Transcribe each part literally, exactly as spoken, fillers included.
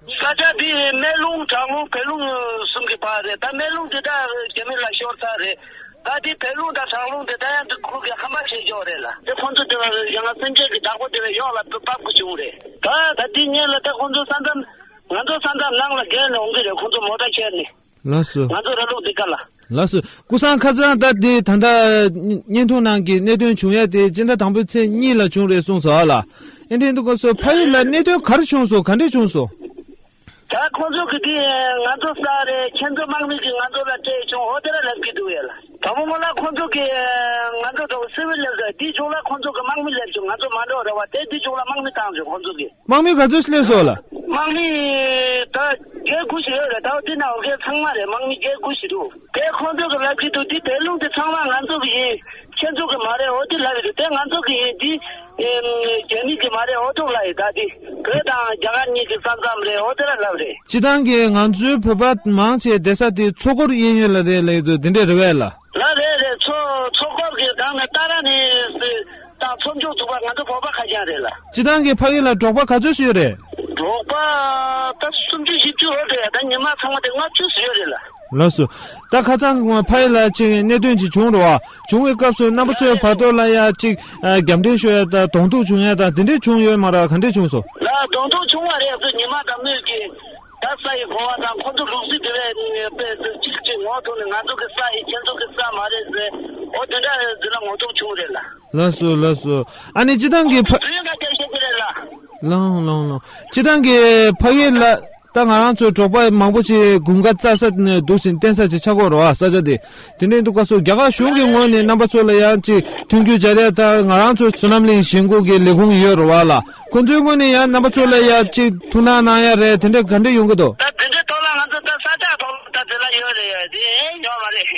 ས་ཆ་འདི་སྨན་ལུང་བྲག་ལུང་བོད་ལུང་གསུམ་གྱི་བར་རེད། ད་སྨན་ལུང་འདི་དག་རྒྱ་མི་ལ་ཤོར་ཚར་རེད། ད་འདི་བོད་ལུང་དང་བྲག་ལུང་འདི་ད་ཡང་འདི་ཁུལ་གྱི་ཧམ་པ་བྱེད་ཀྱི་ཡོད་རེད་ལ། དེ་ཁོང་ཚོ་དེ་ལ་ཡང་སེམས་ཅན་གྱི་བདག་པོ་དེ་ལ་ཡོག་ལ་ཕབ་དགོས་བྱུང་རེད། ད་ད་འདི་སྔོན་ལ་ད་ཁོང་ཚོ་ས་མཚམས་ང་ཚོ་ས་མཚམས་ནང་ལ་བརྒལ་ནས་འོང་གི་རེད། ཁོང་ཚོ་མོ་ཊ་ཁྱེར་ནས། ལགས་སོ། ང་ཚོ་ར་ལུག་འདི་ག་ལ། ལགས་སོ། ཀུན་བཟང་ཁ་སང་ད་དེ་ད་ལྟ་བརྙན་ཐུང་ནང་གི་གནད་དོན་བྱུང་ཡ་དེ་སྤྱི་ཟླ་དང་པོའི་ཚེས་གཉིས་ལ་བྱུང་རེད་གསུངས་སོང་ཨ་ལ། ཨེ་འདྲ་འདུག་ག་སོ་ཕ་ཡུལ་ལ་གནད་དོན་ག་རེ་བྱུང་སོང་ག་འདྲས་བྱུང་སོང་། ད་ཁོང་ཚོ་གི་དེ་ང་ཚོ་ས་རེད། ཁྱེད་ཚོ་དམག་མི་གི་ང་ཚོ་ལ་སྤྲད་བྱུང་ཨོ་དེ་ར་ལབ་ཀྱི་འདུག་ཡ་ལ། དང་པོ་སྔོན་ལ་ཁོང་ཚོ་གི་ང་ཚོ་དང་སི་ཝིལ་ལབ་ས་དེའི་བྱུང་ལ་ཁོང་ཚོ་གི་དམག་མི་ལབ་བྱུང་ང་ཚོ་མ་འགྲོ་རེད་བ། དེ་དེའི་བྱུང་ལ་དམག་མི་བཏང་བྱུང་ཁོང་ཚོ་གི། དམག་མི་ག་ཚོད་སླེབས་སོང་ལ། དམག་མི་ད་བརྒྱད་དགུ་ཞིག་ཡོད་རེད། ད་འདི་ན་འོ་གའི་ཚང་མ་རེད། དམག་མི་བརྒྱད་དགུ་ཞིག་འདུག་དེ་ཁོང་ཚོ་གི་ལབ་ཀྱི་འདུག་འདི་བོད་ལུང་དེ་ཚང་མ་ང་ཚོ་གི་ཡིན། ཁྱེད་ཚོ་གི་མ་རེད་འོ་དེ་ལབ་ཀྱི་འདུག་དེ་ང་ཚོ་གི་ཡིན། འདི་རྒྱ་མི་གི་མ་རེད་འོ་ཐུག་ལབ་ཡིན། ད་འདི་བོད་དང་རྒྱ་གར་གཉིས་ཀྱི་ས་མཚམས་རེད་འོ་དེ་ར་ལབ་རེད། སྤྱི་བཏང་གི་ང་ཚོའི་བོད་པ་མང་ཆེ་བསྡད་ས་དེ་མཚོ་སྐོར་གཡས་གཡོན་ལ་རེད་ལབ་ཀྱི་འདུག་དེ་འདྲས་རེད་བས་ལ། ལ་རེད་རེད། མཚོ་མཚོ་སྐོར་གྱི་སྒང་ནས་ཏཱ་ར་ནས་དང་མཚོ་མཇུག་ཐུག་པ་ང་ཚོ་བོད་པ་ཁ་རྐྱང་རེད་ལ། སྤྱི་བཏང་གི་ཕ་གི་ལ་འབྲོག་པ་ག་ཚོད་ཞིག་ཡོད་རེད། འབྲོག་པ་ད་སུམ་ཅུ་བཞི་བཅུ་ཡོད་རེད། ད་ཉི་མ་ཚང་མ་དེ་ལྔ་བཅུ་ཞིག་ཡོད་རེད་ལ། ལགས་སོ། ད་ཁ་སང་ཕ་གི་ལ་ཅིག་གནད་དོན་ཅིག་བྱུང་རེད་བ། བྱུང་བའི་སྐབས་སུ་རྣམ་པ་ཚོའི་བར་དོ་ལ་ཡ་ཅིག་རྒྱབ་འདྲེན་ཤོར་ཡ་ད་གདོང་ཐུག་བྱུང་ཡ་ད་དེ་འདྲས་བྱུང་ཡོད་མ་རེད། ག་འདྲས་བྱུང་སོང་། ལ་གདོང་ཐུག་བྱུང་བ་རེད། ང་ཚོ་ཉི་མ་དང་མོས་ཀྱི། ད་ས་ཡི་གོ་བ་དང་ཁོ་ཚོ་ལུག་རྫི་དེ་བས་དཔེ་གཅིག་གཅིག་ངོ་ཐུག་ནས་ང་ཚོ་གི་ས་ཡི་ཁྱེད་ཚོ་གི་ས་མ་རེད་ཟེར། འོ་དེ་འདྲ་ཟེར་ན་ངོ་ཐུག་བྱུང་རེད་ལ། ལགས་སོ་ལགས་སོ། ཨ་ནི་སྤྱི་བཏང་གི་ཕ། དུས་ཡུན་ག་དེ་ཤེས་ཀྱི་རེད་ལ། ལང་ལང་ལང་། སྤྱི་བཏང་གི་ཕ་གི་ལ་ད་ང་རང་ཚོའི་འབྲོག་པ་མང་པོ་ཞིག་དགུན་ཁ་རྩྭ་ས་ནས་འདུག་ཅིང་བསྟེན་ས་ཅིག་ཆགས་ཀྱི་ཡོད་རེད་བ། ས་ཆ་དེ་དེ་འདྲའི་འདུག་ག་སོ་རྒྱ་གར་གཞུང་གི་ངོས་ནས་རྣམ་པ་ཚོ་ལ་ཡང་ཅིག་མཐུན་འགྱུར་སྦྱར་ཡ་ད་ང་རང་ཚོ་བསོད་ནམས་གླིང་ཞིང་ཁུལ་གྱི་ལས་ཁུངས་ཡོད་རེད་བ་ལ། ཁོ་ཚོའི་ངོས་ནས་ཡང་རྣམ་པ་ཚོ་ལ་ཡང་ཅིག་ཐུགས་སྣང་གནང་ཡ་རེད། དེ་འདྲ་ག་འདྲ་ཡོང་གི་འདུག་ད་དེ་འདྲའི་ཐོག་ལ་ང་ཚོ་ད་ས་ཆ་ཐོག་ལ་ད་དེ་ལ་ཡོད་རེད་ཡ། དེ་ཡོད་མ་རེད།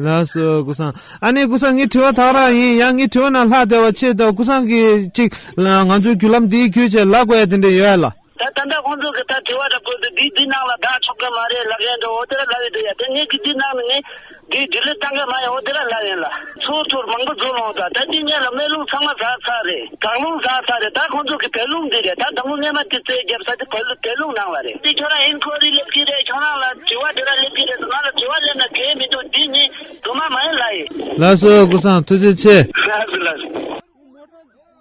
ལགས་སོ་སྐུ་སངས། ཨ་ནི་སྐུ་སངས་ངའི་དྲི་བ་དག་རང་ཡིན། ཡང་ངའི་དྲི་བ་ནང་ལྷག་བསྡད་པ་ཆེ་ད་སྐུ་སངས་ཀྱིས་ཅིག་ང་ཚོའི་བརྒྱུད་ལམ་འདིའི་བརྒྱུད་བྱས་ལབ་དགོས་ཡ་དེ་འདྲ་ཡོད་ཡ་ལ། ད་ད་ལྟ་ཁོང་ཚོ་གི་ད་དྲི་བ་ར་བཀོད་དུ་འདི་འདི་ནང་ལ་བདག་ཆོག་གི་མ་རེད་ལབ་ཡ་འདྲ་འོ་དེ་ར་ལབ་ཡོད་དུ་ཡ། དེ་ངས་ཀྱི་འདི་ནང་ནས་ངས་འདི་འདི་ལས་བཏང་གི་མ་ཡ་འོ་དེ་ར་ལབ་ཡིན་ལ། ཚུར་ཚུར་མང་པོ་འཛུལ་ལོང་ད། ད་འདི་ངས་ལ་སྨན་ལུང་ཚང་མ་ཟ་ཚར་རེད། བྲག་ལུང་ཟ་ཚར་རེད། ད་ཁོང་ཚོ་གི་བོད་ལུང་འདི་རེད། ད་དང་པོ་སྔས་མ་དེ་རྩོད་རྒྱབ་ས་དེ་བོད་ལུང་བོད་ལུང་ནང་ལ་རེད། དེ་ཁྱོད་རང་ཨིན་ཁོ་རི་སླེབས་ཀྱི་རེད། ཁྱོད་རང་ལ་དྲི་བ་དེ་ར་སླེབས་ཀྱི་རེད། ང་ལ་དྲི་བ་སླེབས་ན་གལ་མི་འདུག་འདི་ངས་རྫུན་མ་མ་ཡིན་ལབ་ཡིན། ལགས་སོ་སྐུ་སངས་ཐུགས་རྗེ་ཆེ། ལགས་སོ་ལགས་སོ།